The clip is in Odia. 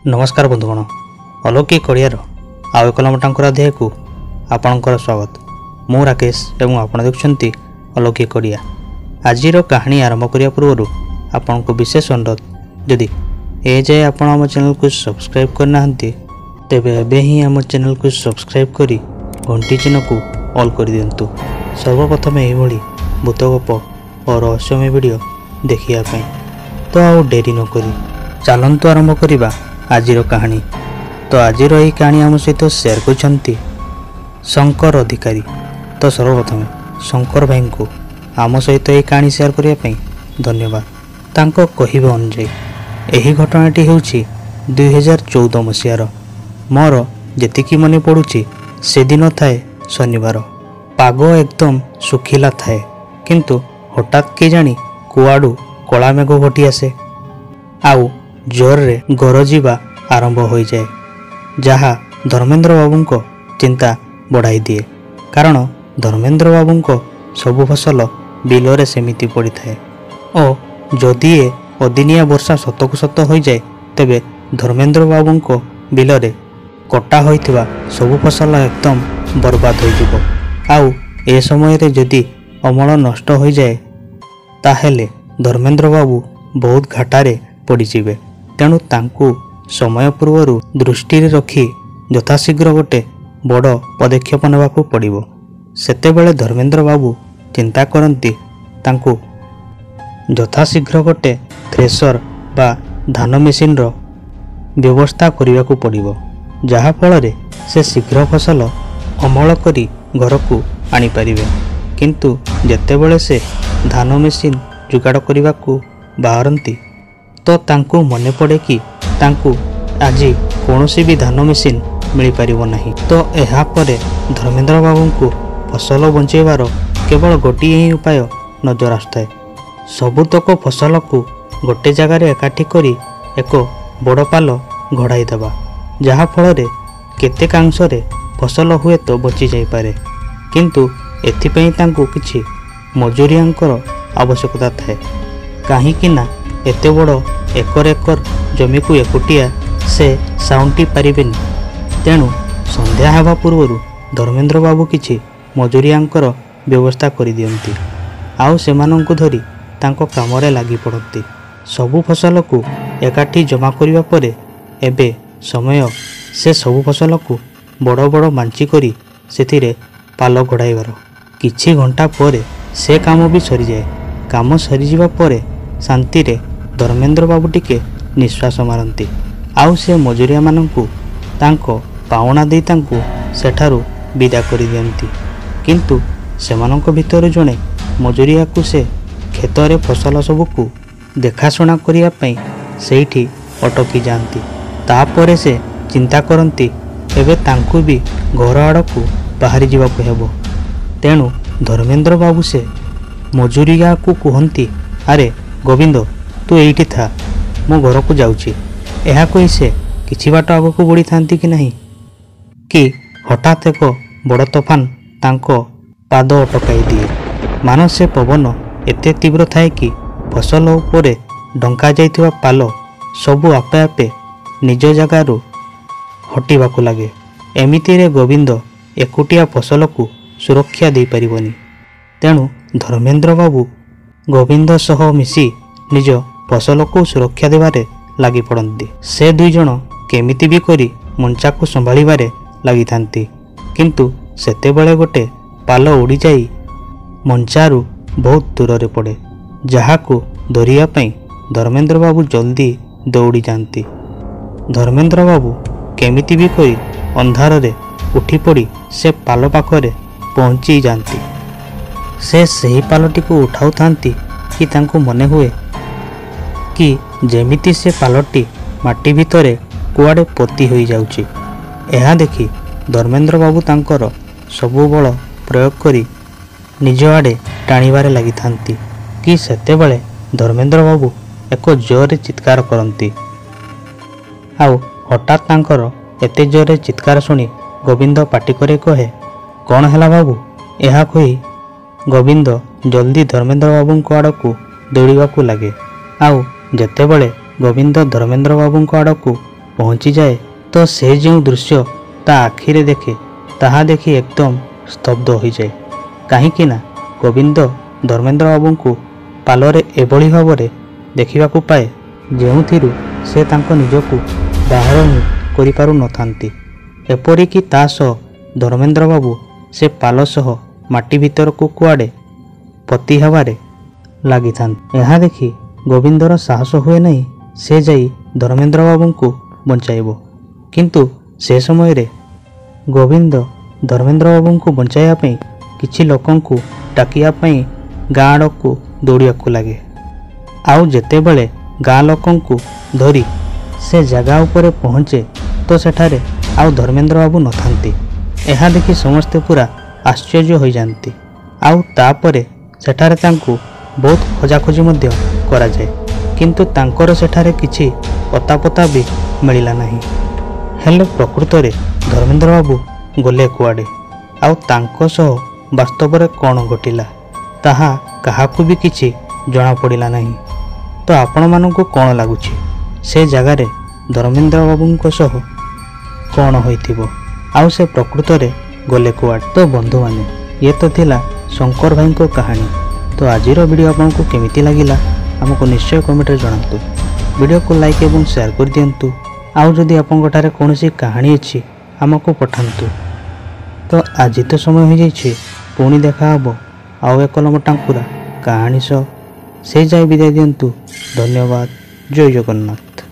ନମସ୍କାର ବନ୍ଧୁଗଣ, ଅଲୌକିକ ଓଡ଼ିଆର ଆଉ ଏକ ଲମଟାଙ୍କର ଅଧ୍ୟାୟକୁ ଆପଣଙ୍କର ସ୍ୱାଗତ। ମୁଁ ରାକେଶ ଏବଂ ଆପଣ ଦେଖୁଛନ୍ତି ଅଲୌକିକ ଓଡ଼ିଆ। ଆଜିର କାହାଣୀ ଆରମ୍ଭ କରିବା ପୂର୍ବରୁ ଆପଣଙ୍କୁ ବିଶେଷ ଅନୁରୋଧ, ଯଦି ଏଯାଏ ଆପଣ ଆମ ଚ୍ୟାନେଲକୁ ସବସ୍କ୍ରାଇବ୍ କରିନାହାନ୍ତି ତେବେ ଏବେ ହିଁ ଆମ ଚ୍ୟାନେଲକୁ ସବସ୍କ୍ରାଇବ୍ କରି ଘଣ୍ଟି ଚିହ୍ନକୁ ଅଲ୍ କରିଦିଅନ୍ତୁ ସର୍ବପ୍ରଥମେ ଏହିଭଳି ଭୂତଗପ ଓ ରହସ୍ୟମୟ ଭିଡ଼ିଓ ଦେଖିବା ପାଇଁ। ତ ଆଉ ଡେରି ନକରି ଚାଲନ୍ତୁ ଆରମ୍ଭ କରିବା ଆଜିର କାହାଣୀ। ତ ଆଜିର ଏହି କାହାଣୀ ଆମ ସହିତ ସେୟାର କରିଛନ୍ତି ଶଙ୍କର ଅଧିକାରୀ। ତ ସର୍ବପ୍ରଥମେ ଶଙ୍କର ଭାଇଙ୍କୁ ଆମ ସହିତ ଏହି କାହାଣୀ ସେୟାର କରିବା ପାଇଁ ଧନ୍ୟବାଦ। ତାଙ୍କ କହିବା ଅନୁଯାୟୀ ଏହି ଘଟଣାଟି ହେଉଛି 2014 ମସିହାର। ମୋର ଯେତିକି ମନେ ପଡ଼ୁଛି ସେଦିନ ଥାଏ ଶନିବାର। ପାଗ ଏକଦମ ଶୁଖିଲା ଥାଏ, କିନ୍ତୁ ହଠାତ୍ କେଜାଣି କୁଆଡ଼ୁ କଳା ମେଘ ଘୋଟି ଆସେ ଆଉ ଜୋରରେ ଗରଜିବା ଆରମ୍ଭ ହୋଇଯାଏ, ଯାହା ଧର୍ମେନ୍ଦ୍ର ବାବୁଙ୍କ ଚିନ୍ତା ବଢ଼ାଇ ଦିଏ। କାରଣ ଧର୍ମେନ୍ଦ୍ର ବାବୁଙ୍କ ସବୁ ଫସଲ ବିଲରେ ସେମିତି ପଡ଼ିଥାଏ ଓ ଯଦି ଏ ଅଦିନିଆ ବର୍ଷା ସତକୁ ସତ ହୋଇଯାଏ ତେବେ ଧର୍ମେନ୍ଦ୍ର ବାବୁଙ୍କ ବିଲରେ କଟା ହୋଇଥିବା ସବୁ ଫସଲ ଏକଦମ ବର୍ବାଦ ହୋଇଯିବ। ଆଉ ଏ ସମୟରେ ଯଦି ଅମଳ ନଷ୍ଟ ହୋଇଯାଏ ତାହେଲେ ଧର୍ମେନ୍ଦ୍ର ବାବୁ ବହୁତ ଘାଟାରେ ପଡ଼ିଯିବେ। ତେଣୁ ତାଙ୍କୁ ସମୟ ପୂର୍ବରୁ ଦୃଷ୍ଟିରେ ରଖି ଯଥାଶୀଘ୍ର ଗୋଟେ ବଡ଼ ପଦକ୍ଷେପ ନେବାକୁ ପଡ଼ିବ। ସେତେବେଳେ ଧର୍ମେନ୍ଦ୍ର ବାବୁ ଚିନ୍ତା କରନ୍ତି ତାଙ୍କୁ ଯଥାଶୀଘ୍ର ଗୋଟେ ଥ୍ରେସର ବା ଧାନ ମେସିନ୍ର ବ୍ୟବସ୍ଥା କରିବାକୁ ପଡ଼ିବ, ଯାହାଫଳରେ ସେ ଶୀଘ୍ର ଫସଲ ଅମଳ କରି ଘରକୁ ଆଣିପାରିବେ। କିନ୍ତୁ ଯେତେବେଳେ ସେ ଧାନ ମେସିନ୍ ଯୋଗାଡ଼ କରିବାକୁ ବାହାରନ୍ତି ତ ତାଙ୍କୁ ମନେ ପଡ଼େ କି ତାଙ୍କୁ ଆଜି କୌଣସି ବି ଧାନ ମେସିନ୍ ମିଳିପାରିବ ନାହିଁ। ତ ଏହାପରେ ଧର୍ମେନ୍ଦ୍ର ବାବୁଙ୍କୁ ଫସଲ ବଞ୍ଚାଇବାର କେବଳ ଗୋଟିଏ ହିଁ ଉପାୟ ନଜର ଆସୁଥାଏ, ସବୁତକ ଫସଲକୁ ଗୋଟେ ଜାଗାରେ ଏକାଠି କରି ଏକ ବଡ଼ ପାଲ ଘୋଡ଼ାଇ ଦେବା, ଯାହାଫଳରେ କେତେକାଂଶରେ ଫସଲ ହୁଏତ ବଞ୍ଚି ଯାଇପାରେ। କିନ୍ତୁ ଏଥିପାଇଁ ତାଙ୍କୁ କିଛି ମଜୁରିଆଙ୍କର ଆବଶ୍ୟକତା ଥାଏ, କାହିଁକି ନା ଏତେ ବଡ଼ ଏକର ଏକର ଜମିକୁ ଏକୁଟିଆ ସେ ସାଉଁଟି ପାରିବେନି। ତେଣୁ ସନ୍ଧ୍ୟା ହେବା ପୂର୍ବରୁ ଧର୍ମେନ୍ଦ୍ର ବାବୁ କିଛି ମଜୁରିଆଙ୍କର ବ୍ୟବସ୍ଥା କରିଦିଅନ୍ତି ଆଉ ସେମାନଙ୍କୁ ଧରି ତାଙ୍କ କାମରେ ଲାଗି ପଡ଼ନ୍ତି। ସବୁ ଫସଲକୁ ଏକାଠି ଜମା କରିବା ପରେ ଏବେ ସମୟ ସେ ସବୁ ଫସଲକୁ ବଡ଼ ବଡ଼ ମାଞ୍ଚି କରି ସେଥିରେ ପାଲ ଘୋଡ଼ାଇବାର। କିଛି ଘଣ୍ଟା ପରେ ସେ କାମ ବି ସରିଯାଏ। କାମ ସରିଯିବା ପରେ ଶାନ୍ତିରେ ଧର୍ମେନ୍ଦ୍ର ବାବୁ ଟିକେ ନିଶ୍ୱାସ ମାରନ୍ତି ଆଉ ସେ ମଜୁରିଆମାନଙ୍କୁ ତାଙ୍କ ପାଉଣା ଦେଇ ତାଙ୍କୁ ସେଠାରୁ ବିଦା କରିଦିଅନ୍ତି। କିନ୍ତୁ ସେମାନଙ୍କ ଭିତରୁ ଜଣେ ମଜୁରିଆକୁ ସେ କ୍ଷେତରେ ଫସଲ ସବୁକୁ ଦେଖାଶୁଣା କରିବା ପାଇଁ ସେଇଠି ଅଟକି ଯାଆନ୍ତି। ତାପରେ ସେ ଚିନ୍ତା କରନ୍ତି ଏବେ ତାଙ୍କୁ ବି ଘର ଆଡ଼କୁ ବାହାରି ଯିବାକୁ ହେବ। ତେଣୁ ଧର୍ମେନ୍ଦ୍ର ବାବୁ ସେ ମଜୁରିଆକୁ କୁହନ୍ତି, ଆରେ ଗୋବିନ୍ଦ, ତୁ ଏଇଠି ଥା, ମୁଁ ଘରକୁ ଯାଉଛି। ଏହା କହି ସେ କିଛି ବାଟ ଆଗକୁ ବଢ଼ିଥାନ୍ତି କି ନାହିଁ କି ହଠାତ୍ ଏକ ବଡ଼ ତୋଫାନ ତାଙ୍କ ପାଦ ଅଟକାଇ ଦିଏ। ମାନ ସେ ପବନ ଏତେ ତୀବ୍ର ଥାଏ କି ଫସଲ ଉପରେ ଢଙ୍କା ଯାଇଥିବା ପାଲ ସବୁ ଆପେ ଆପେ ନିଜ ଜାଗାରୁ ହଟିବାକୁ ଲାଗେ। ଏମିତିରେ ଗୋବିନ୍ଦ ଏକୁଟିଆ ଫସଲକୁ ସୁରକ୍ଷା ଦେଇପାରିବନି। ତେଣୁ ଧର୍ମେନ୍ଦ୍ର ବାବୁ ଗୋବିନ୍ଦ ସହ ମିଶି ନିଜ ଫସଲକୁ ସୁରକ୍ଷା ଦେବାରେ ଲାଗି ପଡ଼ନ୍ତି। ସେ ଦୁଇ ଜଣ କେମିତି ବି କରି ମଞ୍ଚାକୁ ସମ୍ଭାଳିବାରେ ଲାଗିଥାନ୍ତି, କିନ୍ତୁ ସେତେବେଳେ ଗୋଟେ ପାଲ ଉଡ଼ିଯାଇ ମଞ୍ଚାରୁ ବହୁତ ଦୂରରେ ପଡ଼େ, ଯାହାକୁ ଧରିବା ପାଇଁ ଧର୍ମେନ୍ଦ୍ର ବାବୁ ଜଲ୍ଦି ଦୌଡ଼ି ଯାଆନ୍ତି। ଧର୍ମେନ୍ଦ୍ର ବାବୁ କେମିତି ବି କରି ଅନ୍ଧାରରେ ଉଠି ପଡ଼ି ସେ ପାଲ ପାଖରେ ପହଞ୍ଚି ଯାଆନ୍ତି। ସେ ସେହି ପାଲଟିକୁ ଉଠାଉଥାନ୍ତି କି ତାଙ୍କୁ ମନେ ହୁଏ କି ଯେମିତି ସେ ପାଲଟି ମାଟି ଭିତରେ କୁଆଡ଼େ ପୋତି ହୋଇଯାଉଛି। ଏହା ଦେଖି ଧର୍ମେନ୍ଦ୍ର ବାବୁ ତାଙ୍କର ସବୁ ବଳ ପ୍ରୟୋଗ କରି ନିଜ ଆଡ଼େ ଟାଣିବାରେ ଲାଗିଥାନ୍ତି କି ସେତେବେଳେ ଧର୍ମେନ୍ଦ୍ର ବାବୁ ଏକ ଜୋରରେ ଚିତ୍କାର କରନ୍ତି। ଆଉ ହଠାତ୍ ତାଙ୍କର ଏତେ ଜୋରରେ ଚିତ୍କାର ଶୁଣି ଗୋବିନ୍ଦ ପାଟି କରି କହେ, କ'ଣ ହେଲା ବାବୁ? ଏହା କହି ଗୋବିନ୍ଦ ଜଲ୍ଦି ଧର୍ମେନ୍ଦ୍ର ବାବୁଙ୍କ ଆଡ଼କୁ ଦୌଡ଼ିବାକୁ ଲାଗେ। ଆଉ ଯେତେବେଳେ ଗୋବିନ୍ଦ ଧର୍ମେନ୍ଦ୍ର ବାବୁଙ୍କ ଆଡ଼କୁ ପହଞ୍ଚିଯାଏ ତ ସେ ଯେଉଁ ଦୃଶ୍ୟ ତା ଆଖିରେ ଦେଖେ ତାହା ଦେଖି ଏକଦମ ସ୍ତବ୍ଧ ହୋଇଯାଏ। କାହିଁକି ନା ଗୋବିନ୍ଦ ଧର୍ମେନ୍ଦ୍ର ବାବୁଙ୍କୁ ପାଲରେ ଏଭଳି ଭାବରେ ଦେଖିବାକୁ ପାଏ ଯେଉଁଥିରୁ ସେ ତାଙ୍କ ନିଜକୁ ବାହାର ହିଁ କରିପାରୁନଥାନ୍ତି। ଏପରିକି ତା ସହ ଧର୍ମେନ୍ଦ୍ର ବାବୁ ସେ ପାଲ ସହ ମାଟି ଭିତରକୁ କୁଆଡ଼େ ପୋତି ହେବାରେ ଲାଗିଥାନ୍ତି। ଏହା ଦେଖି ଗୋବିନ୍ଦର ସାହସ ହୁଏ ନାହିଁ ସେ ଯାଇ ଧର୍ମେନ୍ଦ୍ର ବାବୁଙ୍କୁ ବଞ୍ଚାଇବ। କିନ୍ତୁ ସେ ସମୟରେ ଗୋବିନ୍ଦ ଧର୍ମେନ୍ଦ୍ର ବାବୁଙ୍କୁ ବଞ୍ଚାଇବା ପାଇଁ କିଛି ଲୋକଙ୍କୁ ଡାକିବା ପାଇଁ ଗାଁ ଆଡ଼କୁ ଦୌଡ଼ିବାକୁ ଲାଗେ। ଆଉ ଯେତେବେଳେ ଗାଁ ଲୋକଙ୍କୁ ଧରି ସେ ଜାଗା ଉପରେ ପହଞ୍ଚେ ତ ସେଠାରେ ଆଉ ଧର୍ମେନ୍ଦ୍ର ବାବୁ ନଥାନ୍ତି। ଏହା ଦେଖି ସମସ୍ତେ ପୁରା ଆଶ୍ଚର୍ଯ୍ୟ ହୋଇଯାନ୍ତି। ଆଉ ତାପରେ ସେଠାରେ ତାଙ୍କୁ ବହୁତ ଖୋଜାଖୋଜି ମଧ୍ୟ କରାଯାଏ, କିନ୍ତୁ ତାଙ୍କର ସେଠାରେ କିଛି ଅତାପତା ବି ମିଳିଲା ନାହିଁ। ହେଲେ ପ୍ରକୃତରେ ଧର୍ମେନ୍ଦ୍ର ବାବୁ ଗଲେ କୁଆଡ଼େ ଆଉ ତାଙ୍କ ସହ ବାସ୍ତବରେ କ'ଣ ଘଟିଲା ତାହା କାହାକୁ ବି କିଛି ଜଣାପଡ଼ିଲା ନାହିଁ। ତ ଆପଣମାନଙ୍କୁ କ'ଣ ଲାଗୁଛି ସେ ଜାଗାରେ ଧର୍ମେନ୍ଦ୍ର ବାବୁଙ୍କ ସହ କ'ଣ ହୋଇଥିବ ଆଉ ସେ ପ୍ରକୃତରେ ଗଲେ କୁଆଡ଼େ? ତ ବନ୍ଧୁମାନେ, ଇଏ ତ ଥିଲା ଶଙ୍କର ଭାଇଙ୍କ କାହାଣୀ। ତ ଆଜିର ଭିଡ଼ିଓ ଆପଣଙ୍କୁ କେମିତି ଲାଗିଲା ଆମକୁ ନିଶ୍ଚୟ କମେଣ୍ଟରେ ଜଣାନ୍ତୁ। ଭିଡ଼ିଓକୁ ଲାଇକ୍ ଏବଂ ସେୟାର କରିଦିଅନ୍ତୁ। ଆଉ ଯଦି ଆପଣଙ୍କ ଠାରେ କୌଣସି କାହାଣୀ ଅଛି ଆମକୁ ପଠାନ୍ତୁ। ତ ଆଜି ତ ସମୟ ହୋଇଯାଇଛି, ପୁଣି ଦେଖା ହେବ ଆଉ ଏକ ଲମଟାଙ୍କୁରା କାହାଣୀ ସହ। ସେ ଯାଏ ବିଦାୟ ଦିଅନ୍ତୁ। ଧନ୍ୟବାଦ। ଜୟ ଜଗନ୍ନାଥ।